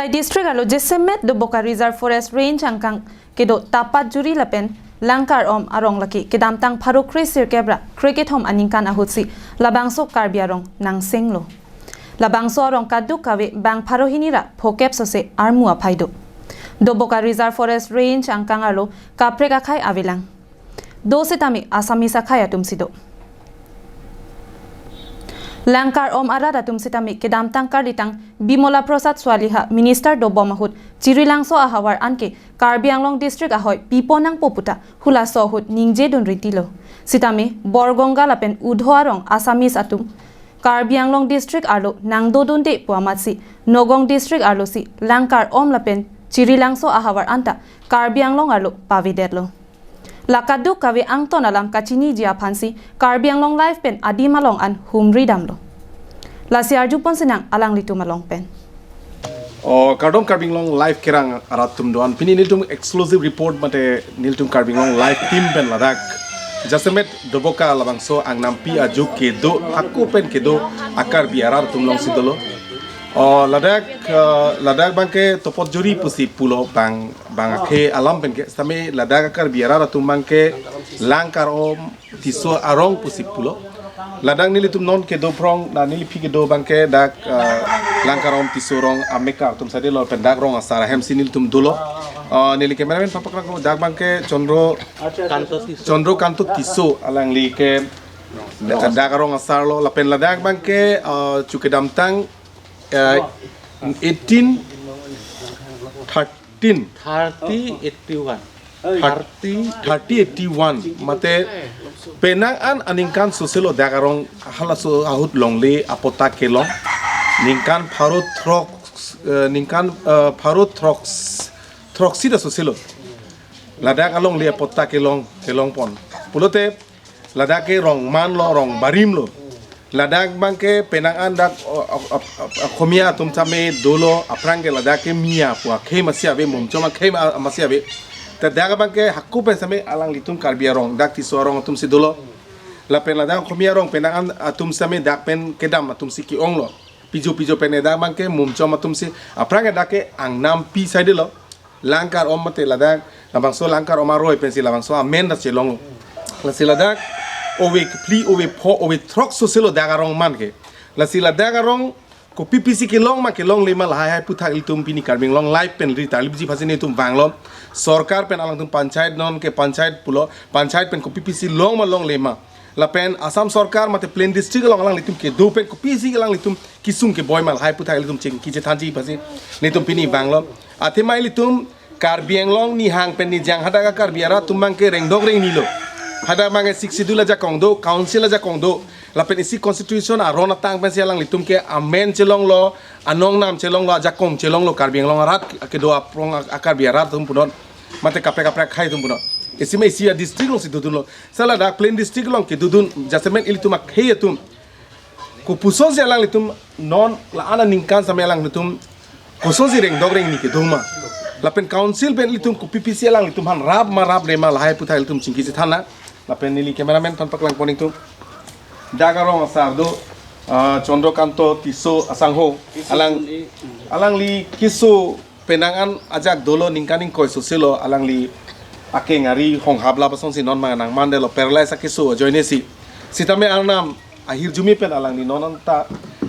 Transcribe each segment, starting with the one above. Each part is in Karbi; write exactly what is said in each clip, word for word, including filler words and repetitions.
District arlo jasemet Doboka Reserve Forest Range angkang kedo Tapatjuri lapen Langkarom arong lake kedamtang pharo kre sirkep ra kre kethom aningkan ahutsi labangso Karbi arong nangsenglo. Labangso arong kadokave bang pharo hini ra phokep sose armu aphai do. Doboka Reserve Forest Range angkang arlo kaprek akhei avelang. Do sitame Assamese akhei atum si do. Langkarom arat atum sitame kedamtang karlitang Bimola Prasad Suali ha minister dobom ahut Chirilangso ahavar anke Karbi Anglong district ahoi pipo nangpo puta hulaso ahut ningje dun rintilo. Sitame Borganga lapen Udho arong Assamese atum Karbi Anglong district arlo nangdodunde pu amatsi Nagaon district arlosi Langkarom lapen Chirilangso ahavar anta Karbi Anglong arlo pavedetlo. La kadokave angton alam kachiniji aphansi Karbi Anglong Live pen adim along an humri damlo. Lasi arjupon sinang alanglitum along pen. O, kardom Karbi Anglong Live kerang arat atum do-an. Pini nelitum exclusive report mate nelitum Karbi Anglong Live team pen ladak jasemet Doboka labangso angnampi ajuk kedo, hako pen kedo a-Karbi arat atum alongsi dolo. O, ladak, eh, ladak abangke Tapatjuri pusi pulo bang, bang akhei alam pen ke, sitame ladak a-Karbi arat atum abangke Langkarom Tisso arong pusi pulo. Ladak nelitum non kedo phrong, na neliphi kedo abangke dak, eh, Langkarom Tisso arong amekar atum sade lo pen dak rong asar ahemsi nelitum dolo. Eh, neli cameraman papak rako dak abangke Chandra Kanto Tisso. Chandra Kanto Tisso alangli ke dak, dak rong asar lo lapen ladak abangke, eh, chu kedamtang, eh, eighteen thirteen. Thirty eighty-one. Thirty, thirty eighty-one. Mate penang an aningkan sose lo dak arong halaso ahut longle apotta kelong. Ningkan pharo throk, eh, ningkan, eh, pharo throk, throksi ta sose lo. Ladak alongle apotta kelong, kelongpon. Pulote ladak ke rong man lo, rong barim lo. Ladak abangke penang an dak, o, o, o, o, Oxomiya atum sitame dolo, aphrang ke ladak ke Miya pu akhei masi ave, Mumchom akhei ma-, masi ave. Ta dak abangke hako pen sitame alanglitum Karbi arong, dak Tisso arong atumsi dolo. Lapen ladak Oxomiya arong penang an atum sitame dak pen kedam atumsi ke-ong lo. Pijo pijo pen dak abangke Mumchom atumsi, aphrang ke dak ke angnampi sade lo. Langkarom mate ladak, labangso Langkarom aroi pensi labangso amen ta chelong. Lasi ladak ove kephli, ove pho, ove throk sose lo dak arong man ke. Lasi ladak arong kopi pisi kelong ma kelongle ma lahai hai aputhak ilitum pini Karbi Anglong Live pen ri talipji aphansi nelitum vanglo. Sorkar pen alangtum panchayat non ke panchayat pulo, panchayat pen kopi pisi long ma longle ma. Lapen Assam Sorkar mate plain district along alanglitum kedo pen kopisi alanglitum kesung keboi ma lahai aputhak ilitum chingki chethanji aphansi nelitum pini vanglo. Athema ilitum Karbi Anglong nihang pen nijang hadak a-Karbi arat atum abangke rengdok rengni lo. Hadak abangke Sixth Schedule ajakong do, Council ajakong do. Lapen isi Constitution aron atang pensi alanglitum ke amen chelong lo, anong nam chelong lo, ajakong chelong lo, Karbi Anglong arat kedo aphrong a-, a-Karbi arat atum punon. Mate kaprek kaprek akhei atum punon. Isi ma isi a-district alongsi dodun lo. Sa ladak plain district along kedodun jasemet ilitum akhei atum. Kopusonsi alanglitum non la-an aningkan sitame alanglitum kosonsi rengdok rengni kedo ma. Lapen Council pen ilitum kopi pisi alanglitum aphan rap ma rapre ma lahai aputhak ilitum chingki chethan nang. Lapen neli cameraman aphan paklangpon ingtung. Dak arong asar do, ah, Chandra Kanto Tisso asangho. Alang, alangli keso penang an ajak dolo ningkan ingkoi sose lo alangli akeng ari honghap la pasongsi non ma nangmandetlo, paralyze akeso ajoinesi. Sitame arnam ahirjume pen alangli non anta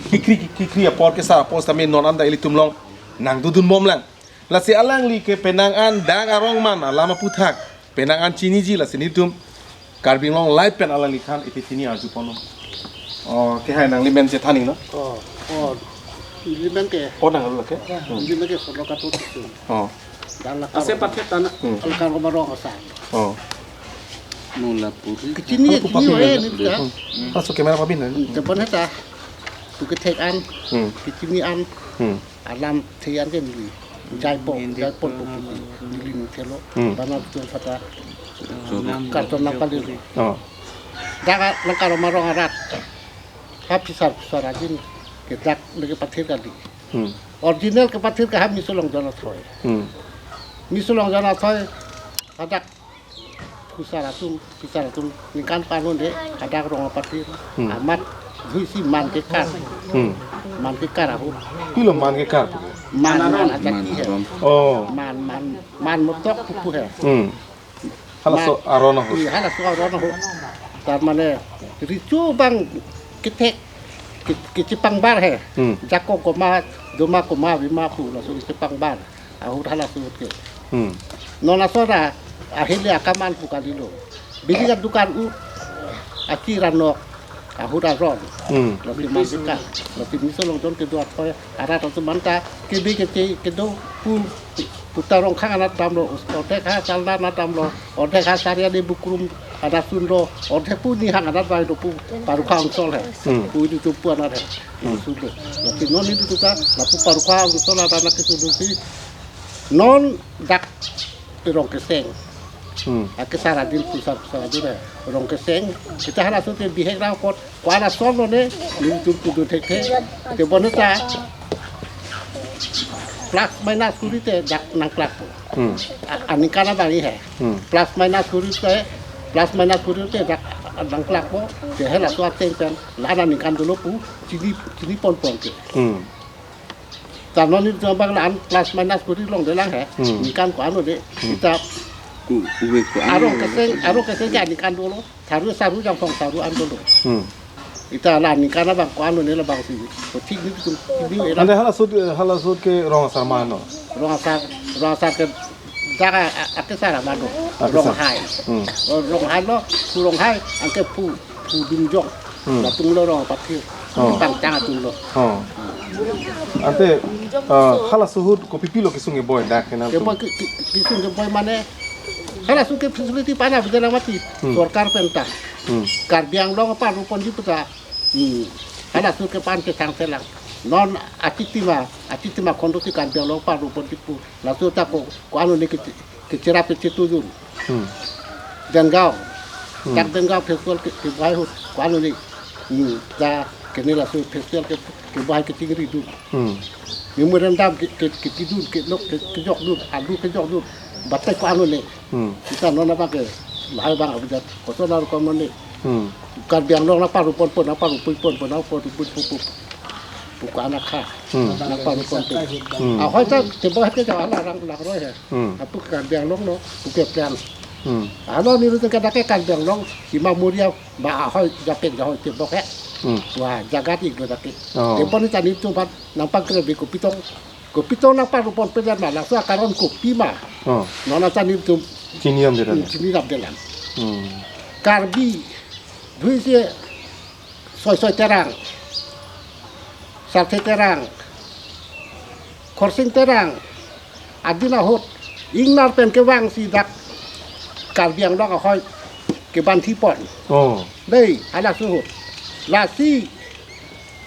kikri kikri apor kesar apor sitame non anta ilitum along nangdodun bomlang. Lasi alangli ke penang an dak arong man alam aputhak penang an chiniji, lasi nelitum Karbi Anglong Live pen alangli aphan ipi pini arjupon. Oh, kehai nangli men chethan ingno? Oh, oh, neli men ke. Oh, nang lake? Ya, hmm. Neli men ke Chandra Kanto Tisso. Oh. Dak Langkarom. Ase paket tanah. Hmm. Langkarom arong asar. Oh. Nula puri. Kechini, halo, kechini pupapin we na, ni ta. Hmm. Halo, so camera papin na. Hmm, cepat heta. Tu kethek an. Hmm. Kechini an. Hmm. Alam theyan ke neli. Jaipo, Hindi jaipo pa po. Neli ni thelo. Hmm. Bana tu kata. Karton nangpali. Oh. Dak Langkarom arong arat. Ha phisar phisar ajin ke dak le kepathir kali. Hmm. Original kepathir ke ha Miso Longjon athoi. Hmm. Miso Longjon athoi hadak phusar atum, phisar atum ningkan panun de hadak rong apathir. Hmm. Amat juisi man kekar. Hmm. Man kekar ahu. Pilo man kekar? Man, man, man, ajaki he. Man aron. Oh. Man, man, man motok pupu he. Hmm. Halaso aron ahut. Iya, halaso aron ahut. Tar mane, riso abang kethek, ke-, kechepangbar he. Hmm. Jakong koma, doma koma, bima pu, laso kechepangbar. Ahut halaso ahut ke. Hmm. Non laso ra, ahile akaman pu kalilo. Bili ka dukan u, aki ranok, ahut aron. Hmm. Lasi man dukan, lasi miso longjon kedo athoi, arat atum anta, kebe keche, kedo, pu, pu ta Rongkhang anat damlo, Odek ha Salda anat damlo, Odek ha Sariali Bukrum anat sunlo, Odek pu Nihang anat bai do pu, Parukha Ongsol he. Hmm. Pu itu pu anat he. Hmm. Sunlo. Lasi non itu ta, lapu Parukha Ongsol anat na kesunlo si, non dak Rongkeseng. Hmm. Ake Saradil pusat Saradil he. Rongkeseng. Kita halaso te bihek ra kot. Ko-an asonlo ne, nelitum pudun thekthe. Te bonta plus minus kuri te dak nangklak po. Hmm. A-, aningkan abang he. Hmm. Plus minus kuri te, plus minus kuri te dak nangklak po. Te halaso ateng pen, la-an aningkan dolo pu, chini, chini pon pon ke. Hmm. Ta non nelitum abang la-an plus minus kuri longlelang he. Hmm. Ningkan ko-an lo de. Hmm. Kita ku, uwe ko-an lo. Arong keseng, arong keseng ke aningkan dolo. Saru, saru jangphong saru an dolo. Hmm. Ita la ningkan abang ko-an lo ne labang si. Ko thik nelitum, ini era. Ante halaso ahut, halaso ahut ke rong asar ma no? Rong asar, rong asar ke jaga a-, ake sar ma no. Ake sar. Ronghai. Hmm. Oh, Ronghai lo, pu Ronghai, anke pu, pu Dungjong. Hmm. Latum lo rong pathir. Oh. Pangtang atum lo. Oh. Ante, eh, halaso ahut kopi pilo kesung keboi dak kenal tum? Keboi ke, ke, kesung keboi mane, halaso ahut ke facility pana bidana mati. Hmm. Sorkar penta. Hmm. Karbi Anglong apa rupon di puta. Hmm. Halaso ahut ke pan ke thang selang. Non achitima, achitima kondo si Karbi Anglong apa rupon di pu. Laso ahut ta ko, ko-an lo ne ke, kecherap kechetudun. Hmm. Dengaon. Hmm. Dak Dengaon festival ke, kebahai ahut, ko-an lo ne. Hmm. Dak kene laso festival ke, kebahai kechingridun. Hmm. Memorandum ke, ke, kepidun, kelok, ke, kejokdun, alu kejokdun. Batai ko-an lo ne. Hmm. Kita non abang ke, lahai abang abijat. Koson aru ko-an lo ne. Hmm. Karbi Anglong nangparupon pon, nangparupon pon, nangparupon pon. Pu ko-an akha. Hmm. Nangparupon pon. Hmm. Ahoi ta tebok ke jalan lang lang roi he. Hmm. Apu Karbi Anglong lo, pu ke plan. Hmm. Alo nelitum ke dak ke Karbi Anglong, Hima Muria, ba ahoi japek jahoi tebok he. Hmm. Wah, jagat ik dak ke. Oh. Tebok ni tani tu bat, nangpakre bi kopi tong. Kopi tong nangparupon pon ma, laso akaron kopi ma. Oh. Non anta nelitum chini damdelang. Hmm, chini damdelang. Hmm. Karbi, dui se Soisoi Terang, Sarthe Terang, Khorsing Terang, adin ahut, ingnar pen kevang si dak Karbi Anglong ahoi kebanthi pon. Oh. Dei, halaso ahut. Lasi,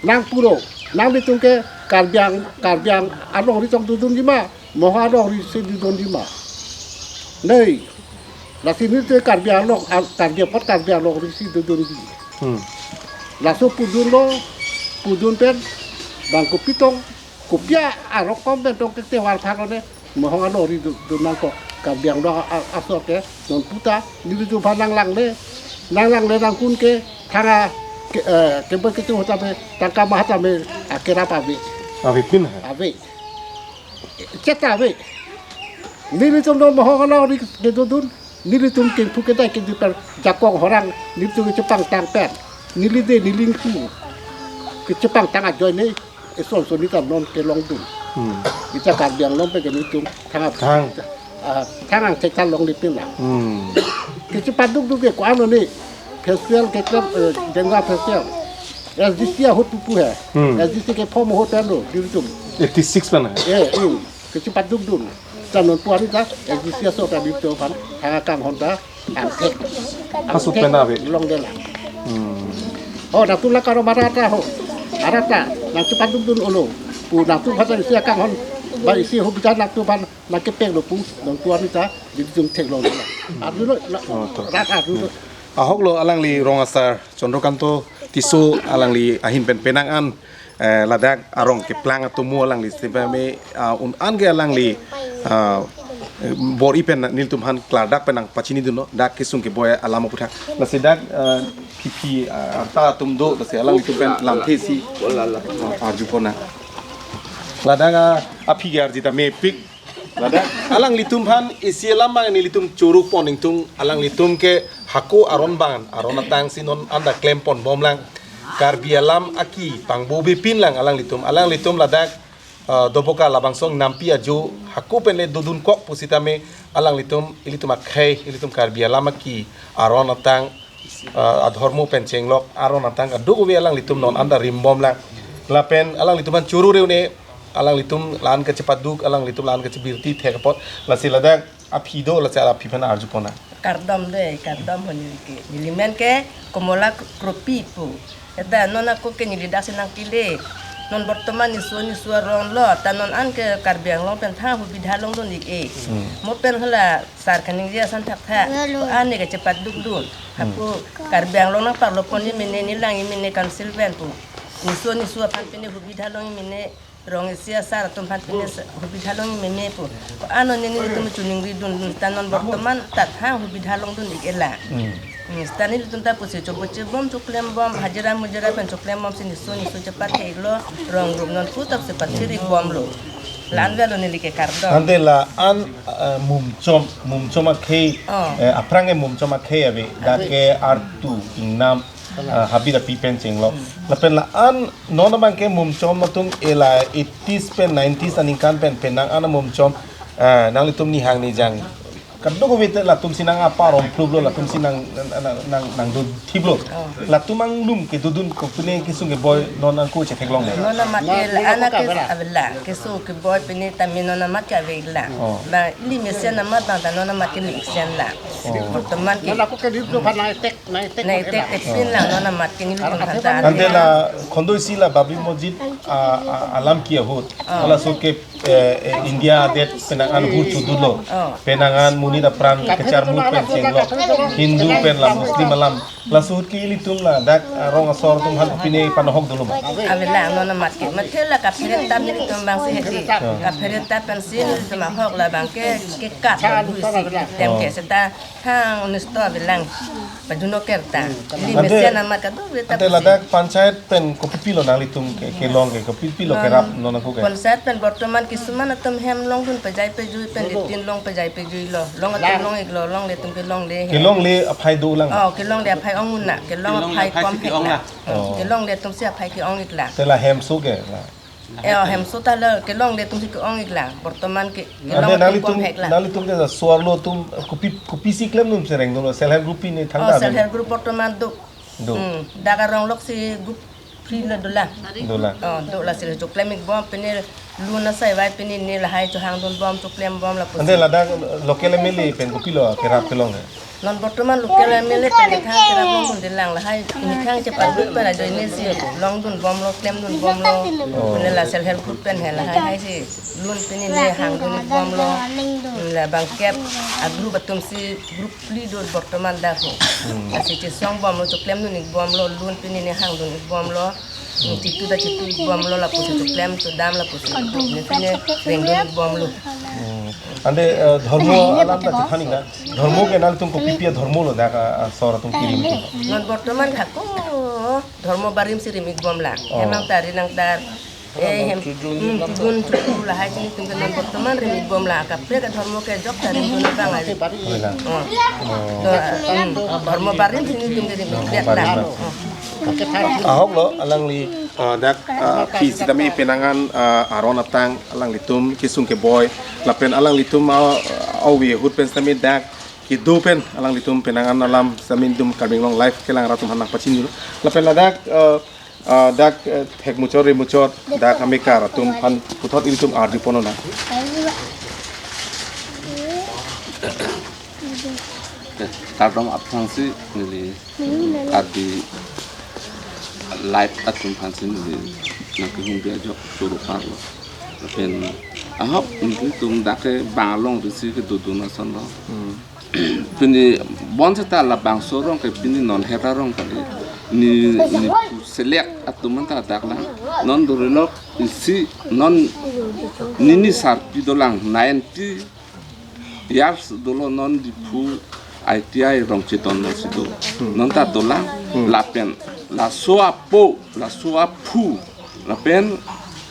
nangpuro, nanglitum ke Karbi Ang, Karbi Ang alongri tong dodunji ma, Mohong alongri si dodunji ma. Nei, lasi nelitum Karbi Anglong, al-, Karbi apot Karbi alongri si dodunji. Hmm. Laso pudunlo, pudun pen, bang kopi tong, kopi arokom pen tong ke tewar phak lo ne, Mohong alongri do, do nangkok, Karbi Anglong a, a, asor ke, non puta, nelitum aphan nanglangle, nanglangle nangkun ke, thang a, ke, eh, keboi kecho tame, tangka maha tame, akerap ave. Avepin ha? Ave. Cheta ave. Nelitum non Mohong alongri kedodun, nelitum kengphu kedai kejut pen jakong horang, nelitum kechepangtang pen. Neli de, neli ingpu. Kechepangtang ajoine, eson son neta non kelongdun. Hmm. Neta Karbi Anglong pen ke nelitum thang a, thang, ah, thang angthek ta longle pin lang. Hmm. Kechepadukduk ke ko-an lo ne festival keklem, eh, Dengaon festival. S D C ahut pupu he. Hmm. S D C ke form ahut pen lo, nelitum. Eighty six pen he? Eh, hmm. Kechepadukdun. Ta non puan ta, S D C aso ta nelitum aphan, thang akanghon ta, angthek. Aso angthek pen ave. Longlelang. Hmm. Oh, nangtum la karo mara ta ho. Ara ta, nangchepadukdun olo. Pu nangtum aphan ta isi akanghon, ba isi ho bijan nangtum aphan, nangkepek lo pu, non puan ta, nelitum theklonglelang. Arjulo, la, oh, to, rat arjulo. Ahok lo alangli rong asar Chandrakanta Tisso alangli ahin pen penang an, eh, ladak arong keplang atomo alangli sitame, ah, un-an ke alangli, ah, bor-i pen nelitum aphan klardak pen nangpachinidunlo, dak kesung keboi alam aputhak. Lasi dak, eh, P P, ah, arta atum do, lasi alanglitum pen lamthe si, ah, arjupon nang. Ladak a, aphi ke arji ta mepik. Ladak alanglitum aphan isi alam abang nelitum choro pon ingtung, alanglitum ke hako aron abang, aron atangsi non anta klem pon bomlang. Karbi alam aki pangbo bepin lang alanglitum. Alanglitum ladak, eh, Doboka labangso nampi ajo hako pen le dodun kok pusitame alanglitum, ilitum akhei, ilitum Karbi alam aki aron atang, eh, adhormo pen chenglok aron atang kadokave alanglitum non anta rim bomlang. Lapen alanglitum aphan choro reune, alanglitum la-an kachepaduk, alanglitum la-an kachebirti thek apot, lasi ladak aphi do, lasi aphi aphan arju pon nang. Kardom dei, kardom ho neli ke. Neli men ke Komola Kropi pu. Eta non ako ke neli daksi nangkele. Non bortoman niso niso arong lo, ta non an ke Karbi Anglong pen thang hubidha longdun ik-e. Hmm. Mo pen hala sar kaningje ason thakthak. Ane kachepadukdun. Hmm. Ako Karbi Anglong nangparlo pon ji mene, neli lang ji mene council pen pu. Niso niso aphan pine hubidha long ji mene, rong isi asar atum aphan pine sa-, hubidha long ji mene pu. Ko-an non nelitum choningridundun, ta non bortoman ta thang hubidha longdun ik-e lang. Hmm. Hmm, seta nelitum ta pusi choboche bom, choklem bom, hajira mujira pen choklem bomsi niso niso chepathek lo, rong rup non pu tap si pathir ik bomlo. La-an avelo neli ke kardom. Ante la-an, eh, Mumchom, Mumchom akhei, oh, eh, aphrang ke Mumchom akhei ave, dak ke artu ingnam, ah, habit api pen chenglok. Hmm. Lapen la-an non abang ke Mumchom atum ela eighties pen nineties aningkan pen penang an Mumchom, ah, nanglitum nihang nijang kadokave te latumsi nang aparom pluplo, latumsi nang, nang, nang, nangdun thiplo. Oh. Latum anglum kedodun kok pine kesung keboi non ako chetheklong ne. Non amat ke la-an ke avela, keso keboi pine tame non amat ke avela. Oh. Ba ili mesen amat abang ta non amat ke mesen la. Oh. Teman ke. Non ako ke di tu kan naitek, naitek. Naitek tek pin la non amat ke nelitum aphan ta. Ante la khondoi si la Babri Masjid, ah, ah, alam ki ahut. Oh. Hala so ke, eh, eh, India adet penang an hur chudunlo. Oh. Penang an monit apran kecharmut pen chenglok. Hindu pen la Muslim alam. Laso ahut ke ilitum ladak, ah, rong asor atum aphan pine panohok dolo ma? Avela non amat ke. Mathe la kaphere tap nelitum abang si hedi. Oh. Kaphere tap pensi nelitum ahok la abang ke, kekat la buisi. Tem ke seta hang nisto avelang. Pajuno kerta. Ili ante, mesen amat kadokave ta ante pusi. Ladak panchayat pen kopi pilo nanglitum ke, kelong ke, kopi pilo kerap non ako ke? Panchayat pen bortoman kisuman atum hem longdun pajai pajui pen, litin long pajai pajui lo. Long atum long iklo, longle atum ke longle he. Kelongle aphai dolang. Oh, kelongle aphai ong-un na, kelong aphai kom hek la. Oh. Kelongle atum si aphai ke-ong ik la. Te la hemso ke la. Eh, oh, hemso ta la kelongle atum si ke-ong ik la. Bortoman ke, kelong atum nanglitum, kom hek la. Nanglitum ke la so-arlo atum kopi, kopisi klemdun sereng dolo, self help group pine thangta? Oh, self help group bortoman do. Do. Hmm, dak arong lok si group phli lo dolang. Dolang. Oh, do lasi choklem ik bom, pine lun asai vai pine ne lahai chohangdun bom, choklem bom lapusi. Ante ladak local M L A pen kopilo kerap kelong he? Non bortoman local M L A pen kethang kerap longdunde lang, lahai kethang chepaduk pen ajoine si longdun bomlo, klemdun bomlo. Oh. Pine la self help group pen he lahai hai si lun pine ne hangdun ik bomlo. La bangkep a-group atum si group phli do bortoman dak ho. Hmm. Lasi chesong bomlo, choklemdun ik bomlo, lun pine ne hangdun ik bomlo. Hmm, chitu ta chitu ik bomlo, lapusi choklem chodam lapusi ne pine rengdun ik bomlo. Hmm. Ante, eh, dhormo alam ta chethan ik nang. Dhormo ke nangtum kopi pi adhormo lo dak, ah, ah, asor atum kirim tu? Non bortoman hako dhormo barim si rim ik bom lang. Oh. Hemang tari nang tar. Eh, hem, hmm, chudun chudu lahai chini tum ke non bortoman rim ik bom lang. Kaprek adhormo ke jok ta rimdun abang avi. Ave lang. Oh. Oh. To, hmm, dhormo barim chini tum ke rim ik lang. Barim. Oh. Ahok lo, alangli, ah, dak, ah, aphi sitame penang an, ah, aron atang, alanglitum kesung keboi, lapen alanglitum, ah, ave ahut pen sitame dak kedo pen, alanglitum penang an alam sitame nelitum Karbi Anglong Live kelang rat atum aphan nangpachini lo. Lapen ladak, ah, ah, dak, eh, thek muchot ri muchot, dak amekar atum aphan puthot ilitum arju pon nang. Kardom aphrangsi neli Karbi Live atum aphansi neli nangkehumbi ajok choro parlo. Lapen ahok nelitum dak ke bang alongri si kedodun ason lo. Hmm. Pini bonseta labangso arong ke pini non het arong kali. Ne, ne pu selek atum anta dak lang. Non dorilok isi non nini sarpi dolang ninety years dolo non Diphu I T I Rongcheton non si do. Non ta dolang. Hmm. Lapen laso apo, laso aphu, lapen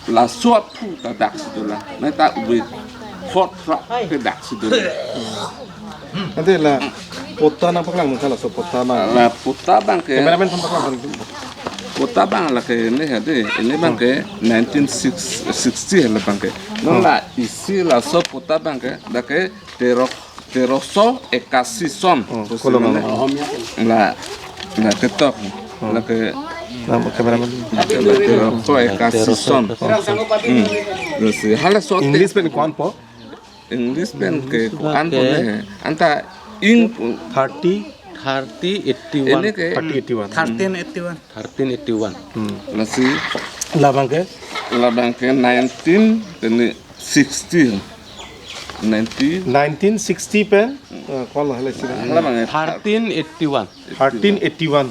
laso aphu ta dak si dolang. Neta wait hot truck ke dak si dolang. Ante la patta nangpaklang nang kala so patta ma. La patta abang ke. Cameraman nangpaklang. Patta abang lake ne ha de. Ini abang ke nineteen sixty ha la abang ke. Non la isi laso patta abang ke dak ke tero, teroso ekasi son. Oh, pusi kolom mane. Abang. La, la ketok. Oh. Lake. Nang cameraman. Lake teroso ekasi son. Hmm. Terus halaso te- English pen ko-an po? English pen ke ko-an po ke. Anta ing thirty, thirty eighty one. Ini ke thirty eighty one. Thirteen eighty one. Thirteen eighty one. Hmm. Lasi la abang ke? La abang ke nineteen, ini sixty. Nineteen. Nineteen sixty pen, eh, ko-an lo hala sira. Hala abang ke? Thirteen eighty one. Thirteen eighty one.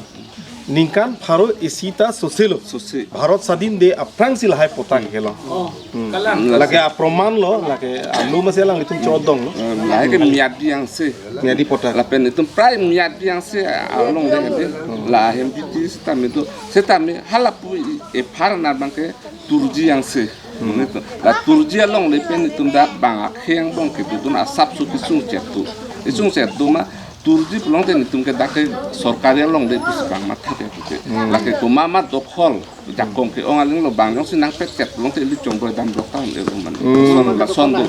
Ningkan pharo isi ta soselo. Sose. Bharat sadin de aphrangsi lahai patta kehelo. Oh. Hmm. Kalang. Lake aproman lo, lake alu masi alanglitum chodong lo. Eh, lahai ke Miyadi Yangse. Miyadi patta. Lapen itum prai Miyadi Yangse along de de. La hem piti sitame do. Sitame halapu i-, ephar na abang ke Turji Yangse. Hmm. Mane to. La Turji along le pen itum dak bang akhei angbong kedodun asapso kesung chet do. Kesung chet do ma Turji pulote itum ke dak ke sorkari along le pusi bang matha ke pute. Hmm. Lake komat ma dokhol jakong ke-ong aling lo bang jongsi nangpet chet pulote ili chongboi dam dok ta un-e lo mane. Hmm. Son lason do.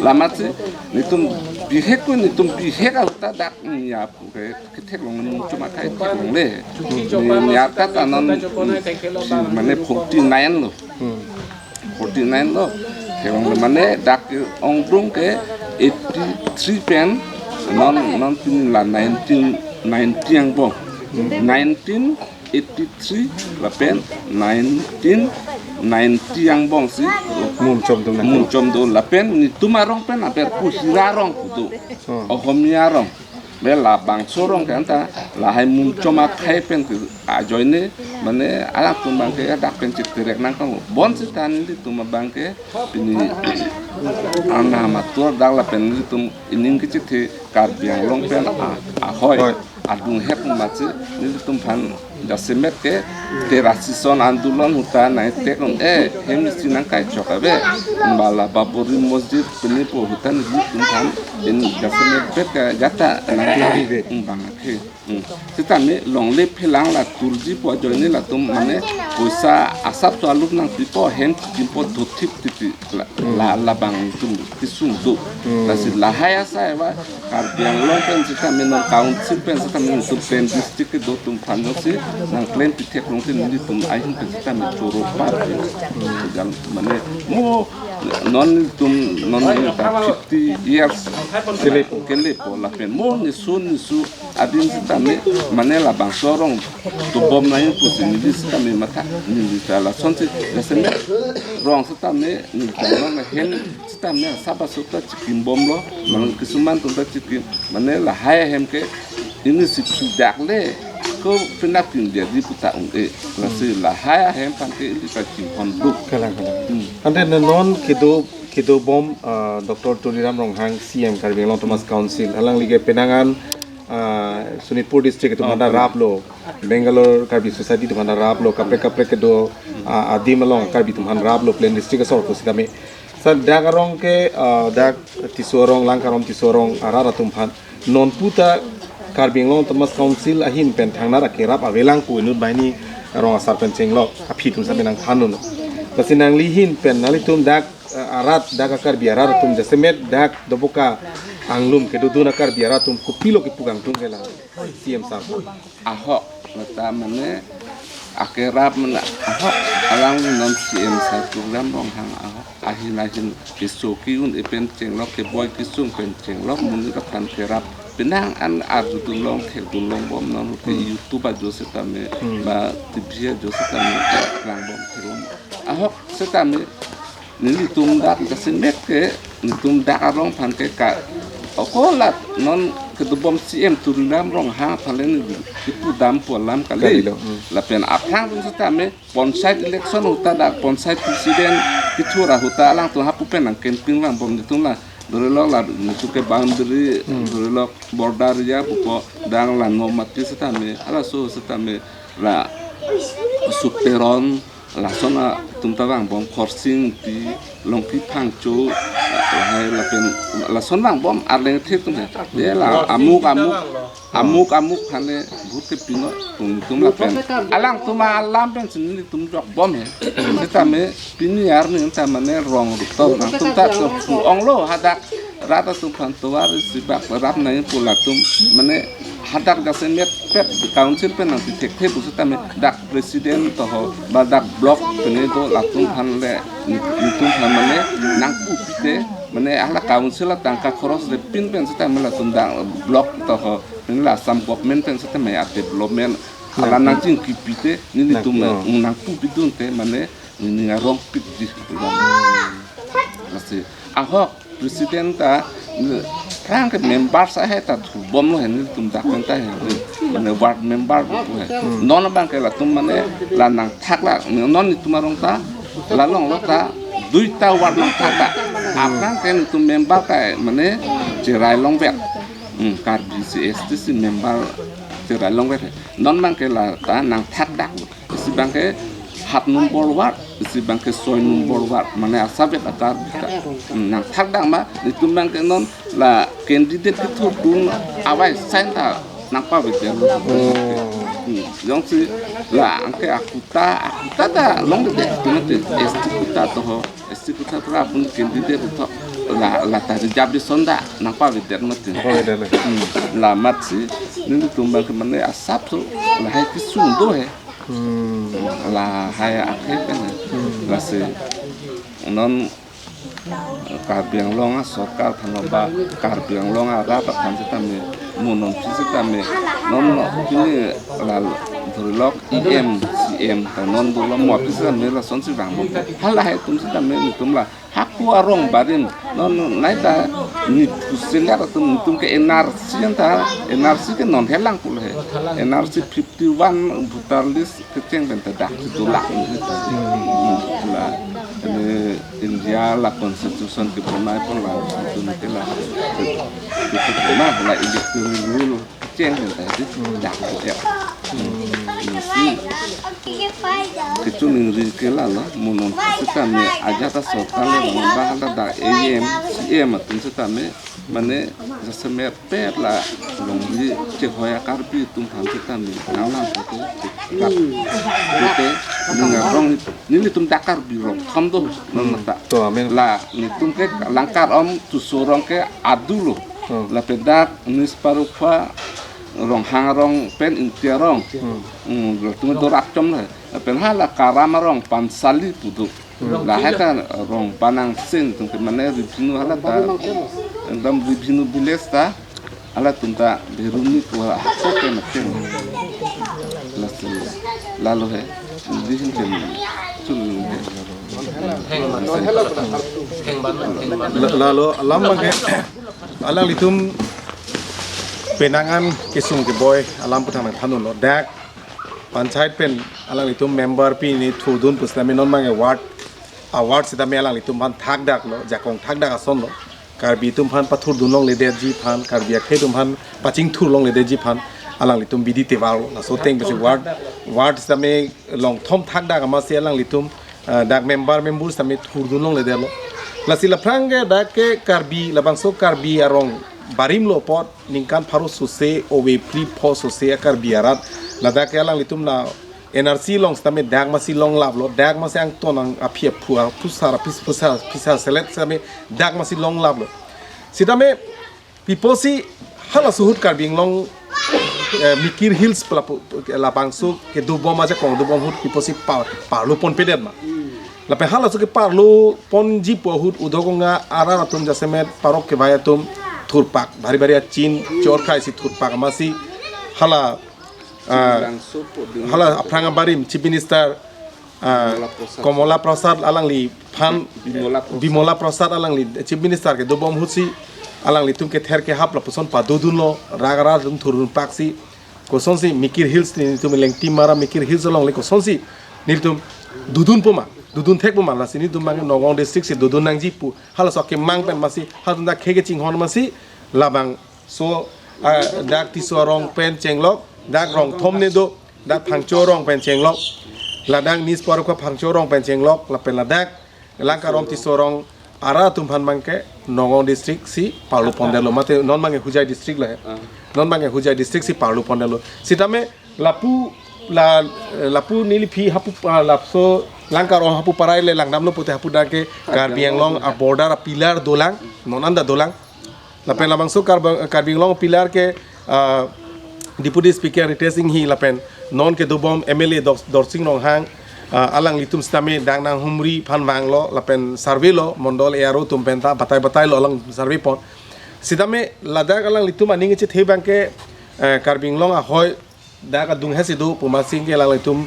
Lamatsi itum bihek ko itum bihek ahut ta dak ya pu ke ketheklong mungchom akhei theklongle. Ni, ni arta ta non, si mane forty nine lo. Hmm. Forty nine lo. Theklongle mane dak ongdung ke eighty three pen non, non pini la nineteen ninety angbong. Hmm. Nineteen eighty three lapen nineteen ninety angbong si mungchom do na. Mungchom do lapen netum arong pen aber pu Hira arong pu do. Hmm. Ohomia arong. Be labangso arong ke anta lahai mungchom akhei pen ke ajoine mane alangtum abang ke dak pen chiterek nangkok. Bonsita nelitum abang ke pini arnam atur dak lapen nelitum ining kechethe Karbi Anglong pen a, ahoi. Hoi. Adung hek matsi nelitum aphan jasemet ke terasi son andolon ahut ta nangtek un-e hem isi nangkai chok ave. Bala Babri Masjid pini pu ahut ta nelitum aphan in jasemet bet ke jata nang nang ve. Hmm, bang akhei. Hmm. Sitame longle phelang la Turji pu ajoine latum mane poisa asapso alup nangpipo hem kimpo dhothip titi la, la, labangtum kesung do. Hmm. Lasi lahai asai ava Karbi Anglong pen sitame non council pen sitame non tum pen district kedo atum aphan jongsi nangklem pitheklong te nelitum ahin pen sitame choro par. Jal mane mo non tum non ta fifty years kelepo kelepo lapen mo nisu nisu adin sitame mane labangso arong dobom nangji pusi neli sitame matha neli ta lasonsi jasemet arong sitame neli ta non hem sitame asap aso ta chikim bomlo, mane kisuman atum ta chikim, mane lahai ahem ke ini si phi dak le ko pina pin dia di puta un-e. Lasi lahai ahem aphan ke ili ta chinghon duk. Kalang, kalang. Hmm. Ante non kedo, kedo bom, ah, Doctor Tuliram Ronghang C M Karbi Anglong Autonomous Council alangli ke penang an, ah, Sonitpur district atum Oh, aphan ta kalang. Raplo, Bangalore Karbi Society atum aphan ta raplo, kaprek kaprek kedo, ah, adim along Karbi atum aphan raplo, Plain District asor ko sitame. Sa dak arong ke, ah, dak Tisso arong, Langkarom Tisso arong arat atum aphan non puta Karbi Anglong Autonomous Council ahin pen thangnatta kerap avelang pu inut banghini arong asar pen chenglok aphi atum sitame nangthan un. Lasi nangli ahin pen nanglitum dak, ah, arat dak a-Karbi arat atum jasemet dak Doboka anglum kedodun a-Karbi arat atum kopilo kepu kangtung ke la C M sir? Ahok, neta mane akerap mane ahok, alang non C M sir Tuliram Ronghang ahok, ahin ahin keso ki-un-e pen chenglok, keboi kesung pen chenglok, monit aphan kerap penang an arjudun long, thekdun long bom non ke Hmm. YouTube ajo sitame, Hmm. ba T V ajo sitame, lang bom theklong. Ahok sitame, nelitum dak jasemet ke, netum dak arong aphan ke ka, okolat non kedobom C M Tuliram Ronghang aphan le neli kepu dam pu alam kali. Kali lo, hmm. Lapen aphrang atum sitame, panchayat election ahut ta dak panchayat president kethur ahut ta alangtum hapu pen nang campaign lang bom netum la. Dore lok la netum ke boundary, Hmm. dore lok border area pupo dang la Nomati sitame, halaso sitame la Suk Teron, lason a Tum ta vangbom Khorsing Ingti, Longpi Phangcho, lahai lapen lason vangbom arleng thek tum he. De la amuk amuk, amuk amuk aphan le vote kepi non, tum tum lapen alangtum alam pensi nelitum jokbom he. Setame pini arni ta mane rong rup to, nangtum ta pu-onglo hadak rat atum aphan tovar isi bak rap nangji pu latum mane hadak jasemet pet council pen nangpi thekthe pu setame dak president toho ba dak block pene do latum aphan le nelitum aphan mane nangpu pite mane hala council atangka khoros le pin pen setame latum dak block toho pene la Assam government pen setame a development hala nangchingki pite nelitum nangpu pidunte mane nini arong pik di. Lasi ahok president ta rang ke member sa he ta thubomlo he nelitum dak pen ta he. Mane ward member pu he. Non abang ke latum mane la nangthak la non nelitum arong ta la longlo ta duita ward nangthak ta. Aphrang ke nelitum member ke mane cherai longvet. Hmm, Karbi C S T C member cherai longvet he. Non abang ke la ta nangthak dak. Isi abang ke hat nombor ward, isi abang ke soi nombor ward, mane asapvet akar bita. Hmm, nangthak dak ma, nelitum abang ke non la candidate kethurdun avai sign ta nangpavedetlo. Hmm, jongsi la anke akuta, akuta ta longledet atum mate, S T kuta toho, S T kuta tora apun candidate to la la ta reservation ta nangpavedet mate. Pavedetlo. Hmm, la amatsi nelitum abang ke mane asap so lahai kesung do he. Hmm. Lahai akhir kan. Hmm. Lasi non Karbi Anglong asorkar aphan ba Karbi Anglong arat aphan setame mo non phi setame non pini la dhurlok E M, C M ta non dolo mo phi setame lasonsi vanglo. Halahai atum setame nelitum la hako arong barim non nai ta ni pusilar atum nelitum ke N R C anta N R C ke non helang pulo he. N R C fifty one voter list kecheng pen ta dak itu lak ni ta. Hmm, la ini India la constitution kebonai pon la itu ni ke la itu pon la electoral rule kecheng pen ta di dak itu. Hmm. Ini si kecho ningri ke lalo mo non setame ajat asorkar le bang ba hala dak E M, C M atum setame mane jasemet pet la longri chehoi a Karbi atum aphan setame nanglang pute rap pute ning arong nelitum dak Karbi rong thom do non mata. To amen. La nelitum ke Langkar Om Tuso arong ke adu lo. Hmm. Lapen dak Nispar Ukwa Ronghang arong pen Ingti arong. Hmm. Hmm, latum do rap chom la. Lapen hala Karam arong Pansali pu do. Hmm. Lahai ta rong Panang Sing atum ke mane revenue hala ta ekdom revenue village ta halatum ta Bheruni pu hala hako ke makin. Lasi lalo he. Dihin ke chul he. Theng ban, theng ban. La- Lalo alam abang ke alanglitum penang an kesung keboi alam pu thang thanlo dak panchayat pen alanglitum member pini thurdun pu setame non abang ke ward a ward setame alanglitum aphan thak dak lo, jakong thak dak ason lo. Karbi atum aphan pathurdun longledetji aphan, Karbi akhei atum aphan pachingthur longledetji aphan alanglitum bidi tevar lo. Laso ateng pensi ward ward setame long thom thak dak amatsi alanglitum ah, dak member member setame thurdun longledetlo. Lasi laphrang ke dak ke Karbi labangso Karbi arong barim lo apot ningkan pharo sose ove phli pho sose a Karbi arat. Ladak ke alanglitum la N R C along setame dak amatsi longlap lo, dak amatsi angton ang aphi aphu aphusar aphis phusar phisar selet setame dak amatsi longlap lo. Setame pi apotsi halaso ahut Karbi Anglong eh, Mikir Hills pelapu labangso kedobom ajakong dobom ahut pi apotsi pa parlo ponpedet ma. Lapen halaso ke parlo ponji pu ahut Udhoganga arat atum jasemet parok kevai atum thurpak bhari bhari achin chorkhai si thurpak amatsi hala ah, Bangso po ding hala aphrang abarim Chief Minister ah, Bimola Prasad. Komola Prasad alangliphan Bimola Prasad. Bimola Prasad alangli Chief Minister kedobom ahutsi alanglitum kether kehap lapuson padodunlo rak rak atum thurdun paksi kosonsi Mikir Hills nelitum Lengtimar a Mikir Hills alongle kosonsi nelitum dodunpo ma dodun thekpo ma lasi nelitum abang Nagaon district si dodun nangji pu halaso akemang pen amatsi halatum dak khei kechinghon amatsi labangso ah, dak Tisso arong pen chenglok dak rong thom ne do dak Phangcho arong pen chenglok Ladak Nispor Phangcho arong pen chenglok lapen ladak Langkarong Tisso arong arat atum aphan abangke Nagaon district si parlu pondetlo, mate non abangke Hojai district lo he. Non abangke Hojai district si parlu pondetlo. Sitame lapu la lapu neliphi hapu, ah, lapuson Langkarong hapu parai le langdamlo pute hapu dak ke Karbi Anglong a-border a-pillar dolang, non anta dolang. Lapen labangso Karbi, Karbi Anglong pillar ke, ah, Deputy Speaker Ritesh Enghi lapen non kedobom M L A Dor-, Dorsing Ronghang, ah, alanglitum sitame dak nanghumri aphan vanglo lapen survey lo, mondol A R O atum penta batai batai lo alang survey pon. Sitame ladak alanglitum aning chethe abangke, eh, Karbi Anglong ahoi dak adung hesi do pu amatsi ke alanglitum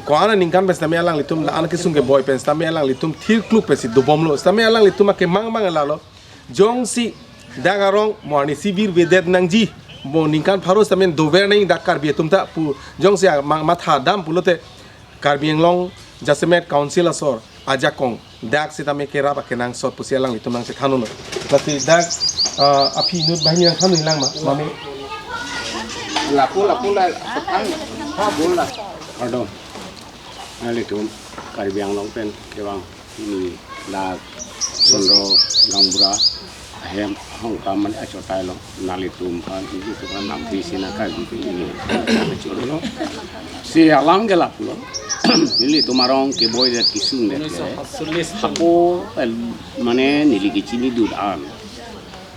ko-an aningkan pen sitame alanglitum la-an kesung keboi pen sitame alanglitum thirkluk pensi dobomlo. Sitame alanglitum akemang abang lalo. Jongsi dak arong mo arnisi virvedet nangji, mo ningkan pharo sitame dover nang dak Karbi atum ta pu jongsi amang matha dam pulote Karbi Anglong Jasemet Council asor ajakong dak sitame kerap akenangsot pusi alanglitum nangchethanlo. Lasi dak, ah, aphi inut banghini nangthanlo lang ma, mame. Lapu, lapu la, sepang, ha, bol la. Pardon. Nanglitum Karbi Anglong pen kevang pini dak Sondro gaonbura ahem ahongkam mane achotai lo, nanglitum aphan, nanglitum aphan nampi sina Karbi pini choro lo. Si alam ke lapulo. Nelitum arong keboi det kesung det ke. Hako, eh, mane neli kechini dut an.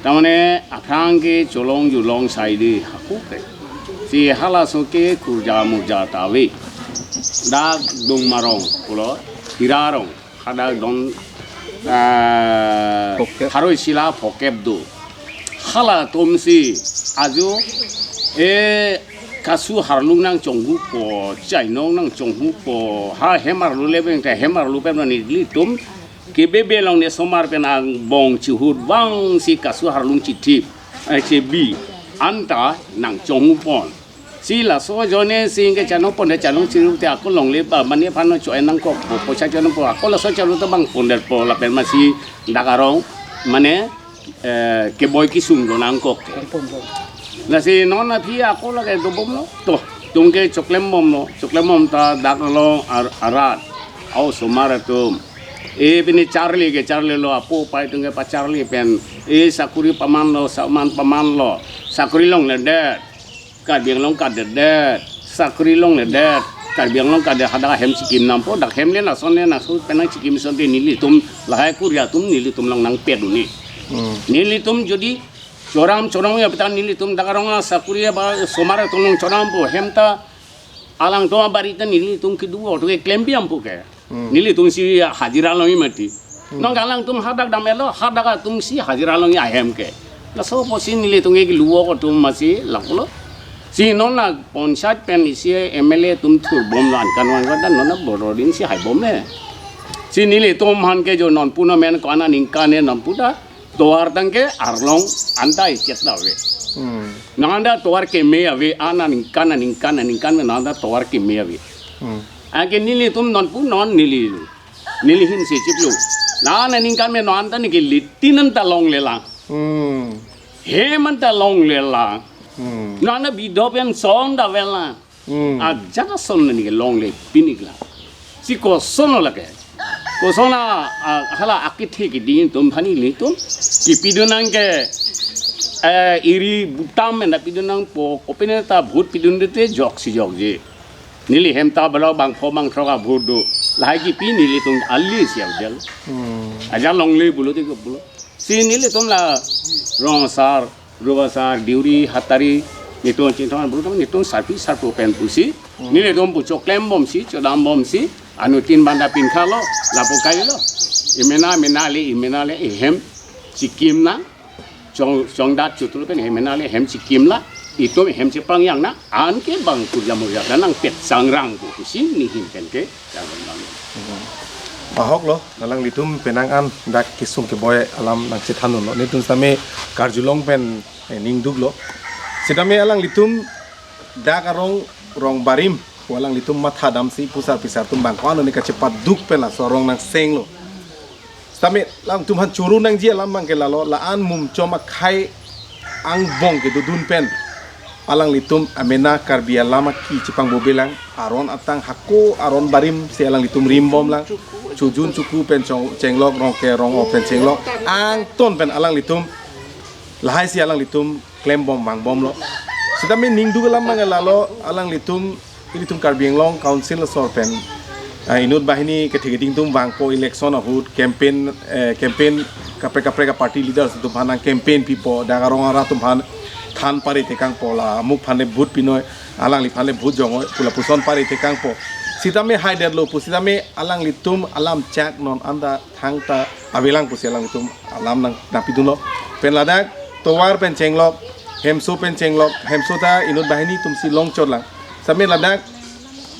Tamane aphrang ke cholong julong saide hako ke. Si halaso ke kurja murja ta ave. Dak Dongmarong pulo, Hirarong, hadak don, ah, Phokep. Haroi sila Phokep do. Halatum si ajo, eh, kasu harlung nangchonghupo, chainong nangchonghupo, ha hem arlo le beng ta hem arlo pen nelitum kebebe along ne osomar pen angbong chihut vangsi kasu harlung chithip, eh, chebi anta nangchonghu pon. Si laso ajoine si ingke chano pon de, chano chiru te ako longle ba mane aphan cho-en nangkokpo, poisa chano po ako laso chano ta bang pondetpo lapen amatsi dak arong mane, eh, keboi kesung do nangkok ke. Lasi non aphi ako lake dobomlo. To, tum ke choklembomlo, choklembom ta dak along ar-, arat, a-osomar atum. E pini charli ke charlilo, apo apai atum ke pacharli pen. E sakuri pamanlo, saman pamanlo. Sakuri longledet. Karbi Anglong kadedet. Sakuri longledet. Karbi Anglong kadet, hadak hem chikim nampo, dak hem le lason le laso pen nangchikim asonte nelitum lahai Korea atum nelitum along nangpet un-e. Hmm. Nelitum jodi choram choram ya peta nelitum dak arong asakuri ba osomar atum along chorampo, hem ta alangtum abari ta nelitum kedo-o atum ke klem biam pu ke. Hmm. Nelitum si hajira longji mati. Hmm. Non alangtum hadak damlo, hadak atum si hajira longji ahem ke. Laso apotsi nelitum ke luo atum amatsi lapulo. Si non la panchayat pen isi M L A atum thurbomlo, ankan vangvang ta non la boroding si haibom le. Si nelitum aphan ke jo non pu non men ko-an aningkan ne non pu ta tovar tangke arlong anta ichet ta ave. Hmm. Non anta tovar keme ave, an aningkan, aningkan, aningkan me non anta tovar keme ave. Hmm. Anke nelitum non pu non neli, neli ahin si chiplo. Non aningkan me non anta neke litin anta longlelang. Hmm. Hem anta longlelang. Hmm. Non anta bidho pen son ta avelang. Hmm. Ajat ason neke longle pin-iklang. Si koson lo lake. Koson a, a, hala akethe keding atum aphan nelitum kepidun nang ke, eh, eri butam enda pidun nangpo, kopine ta vote pidunde te joksi jokji. Neli hem ta balo bangpho bangthrok a-vote do. Lahai kipi nelitum ali si avdel. Hmm. Ajat longle pulote ko pulo. Si nelitum la rong asar, rup asar, deuri, hatari, nelitum chinthon bulu netum sarpi sarpo pen pusi. Hmm. Nelitum pu choklembomsi, chodambomsi, anuttin banda pinkhalo, lapu kailo. Emena, mena le, emena le, ehem chikim nang, chong, chongdat chotro pen emena le, ehem chikim la, itum ehem chepangvang nang, anke bang kurja murja ta nangpet sangrang pu pusi neli ahin pen ke. Ahok lo, alanglitum penang an dak kesung keboi alam nangchethan unlo. Netum sitame karjulong pen, eh, ningduk lo. Sitame alanglitum dak arong rong barim, pu alanglitum matha damsi pusar pisar atum bang ko-an ne kachepaduk pen laso arong nangseng lo. Sitame alangtum aphan choro nangji alam abangke lalo, la-an mum chom akhei angbong kedodun pen Alanglitum amena Karbi alam aki chepangbobelang, aron atang hako aron barim si alanglitum rimbomlang. Chojun Chuku pen chong- chenglok, Rongke Rong-o pen chenglok, angton pen alanglitum lahai si alanglitum klembom vangbomlo. Sitame ningduk alam abang lalo, alanglitum, ilitum Karbi Anglong Council asor pen, ah, inut banghini kethek keding atum vangpo, election ahut campaign, eh, campaign kaprek kaprek a party leaders atum aphan nang campaign pipo, dak arong ara atum aphan than pare tekangpo, la amuk aphan le vote pinoi, alangliphan le vote jongoi pu lapuson pare tekangpo. Sitame haidetlo pu, sitame alanglitum alam chak non anta thangta avelang pusi alanglitum alam nang nangpidunlo. Pen ladak tovar pen chenglok, Hemso pen chenglok, Hemso ta inut banghini atum si longchotlang. Sitame ladak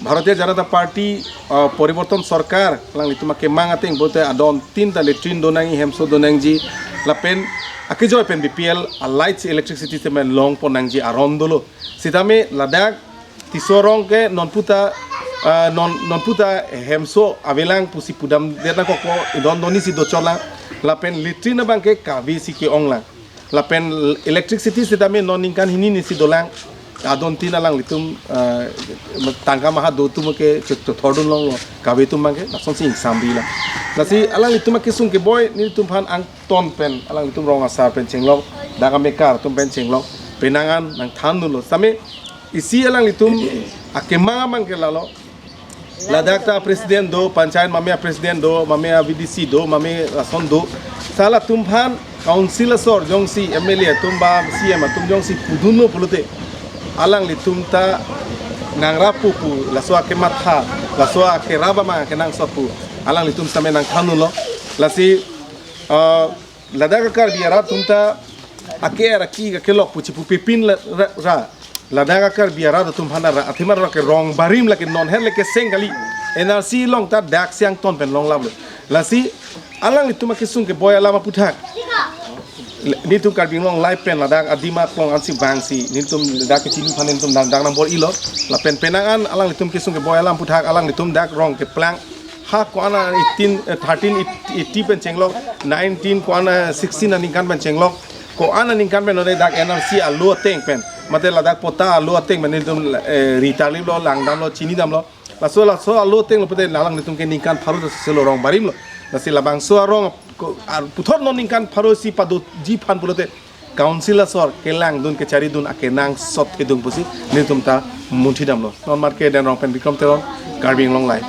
Bharatiya Janata Party, uh, Poriborton Sorkar alanglitum akemang ateng pulote adon tin ta latrine donangji, Hemso donangji, lapen akejoi pen B P L a lights, electricity sitame longpon nangji aron dolo. Sitame ladak Tisorong ke non puta, ah, non non puta Hemso avelang pusi pudamdet nangkokpo, idon doni si dochotlang. Lapen latrine abang ke kave si ke-onglang. Lapen electricity sitame non ningkan hini ni si dolang. Adon tin alanglitum, ah, tangka maha do atum ke chot thordun longlo. Kave atum abang ke lason si ingsam bilang. Lasi alanglitum akesung keboi nelitum aphan angton pen, alanglitum rong asar pen chenglok, dak amekar atum pen chenglok, penang an nangthandunlo. Sitame isi alanglitum akemang abang ke lalo. Ladak ta president do, panchayat mame a president do, mame a V D C do, mame lason do. Sa latum aphan council asor jongsi M L A atum ba C M atum jongsi pudunlo pulote, alanglitum ta nangrap pu pu, laso akematha, laso akerap abang kenangsot pu, alanglitum sitame nangthandunlo. Lasi, ah, ladak a Karbi arat atum ta ake araki akelok pu chipu pipin la, ra, ra. Ladak a Karbi arat atum aphan ra athema ra ke rong barim lake non her lake seng kali. N R C along ta dak si angton pen longlaplo. Lasi alanglitum akesung keboi alam aputhak, nelitum Karbi Anglong Live pen ladak adim aklong ansi vangsi nelitum dak kechini aphan nelitum dak dak nang bor-ilo. Lapen penang an alanglitum kesung keboi alam aputhak alanglitum dak rong keplang ha ko-an a eighteen, eh, thirteen eighty pen chenglok, nineteen ko-an a sixteen aningkan pen chenglok, ko-an aningkan pen ore dak N R C alo ateng pen, mate ladak patta alo ateng pen nelitum, eh, ri tarliplo, langdamlo, chinidamlo. Laso laso alo atenglo pute alanglitum ke ningkan pharo ta selo rong barimlo. Lasi labangso arong ko, ar, puthot non ningkan pharo si padoji aphan pulote council asor kelangdun kecharidun akenangsot thedung pusi nelitum ta munthidamlo. Non marke Denrong pen Bikram Teron, Karbi Anglong Live.